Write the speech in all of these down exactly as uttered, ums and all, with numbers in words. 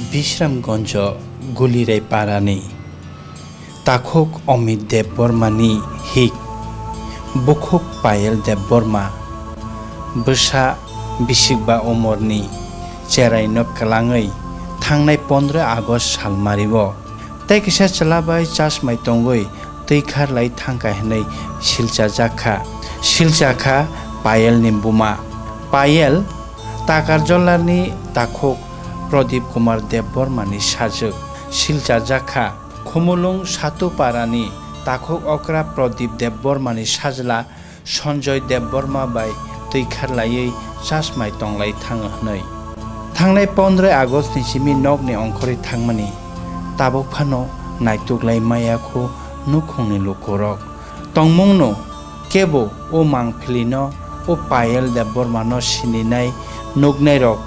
Bishramganjo Gulirai parani takhuk Amit Debbarmani hik, bukhuk Payal Debbarma, bwsa bisikba umorni cheraino kwlangwi thangnai pondroi August salmario tei kisa chwla bai chasmai tongwi twi kharlai thangkha hwnwi silchajak kha. Silcha kha Payelni buma. Payel Takarjolani takhuk Pradip Kumar Debbarmani sajwk. Silchajak kha Khumulwng Satuparani takhuk okra Pradip Debbarmani sajla Sanjoy Debbarma bai twi kharlaiwi chasmai tonglai thango hwnwi. Thangnai pondroi August ni simi nokni ongkhorwi thangmani tabuk phano naituklai maya khu nukhungni lukurok. Tongmungno kebo o mangphilino, o Payel Debbarmano sininai nuknairok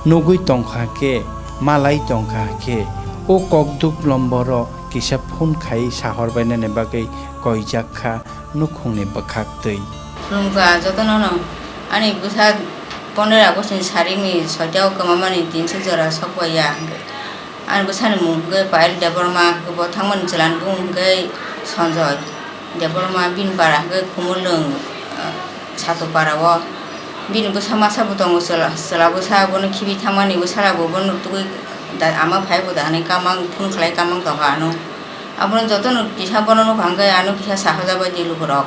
nugwi tongkha khe, malai tongkha khe, o kokduk lomboro kisa phone khai sahorbainani bagwi koijak kha nukhungni bwkhaktwi. Khulumkha jotono no, ani bwsa pondroi August ni sarik ni soita o kwmamani tinso jora sokbaiya. Ani bwsani mung hwnkhe Payal Debbarma, hwnkhe bo thangmani chwlani bumung hwnkhe Sanjoy Debbarma, bini para hwnkhe Khumulwng, ah, Satupara o. Bini bwsa masa bo tongo, chwla, chwla bwsa bono khibi thangmani bwsala bo bono tugwi da-, ama phai bo da hinwi kamang phone khlai kamang tongkha ano. Abono jotono kisa bono nukha hwnkhe ano kisa sahojabai di lukurok.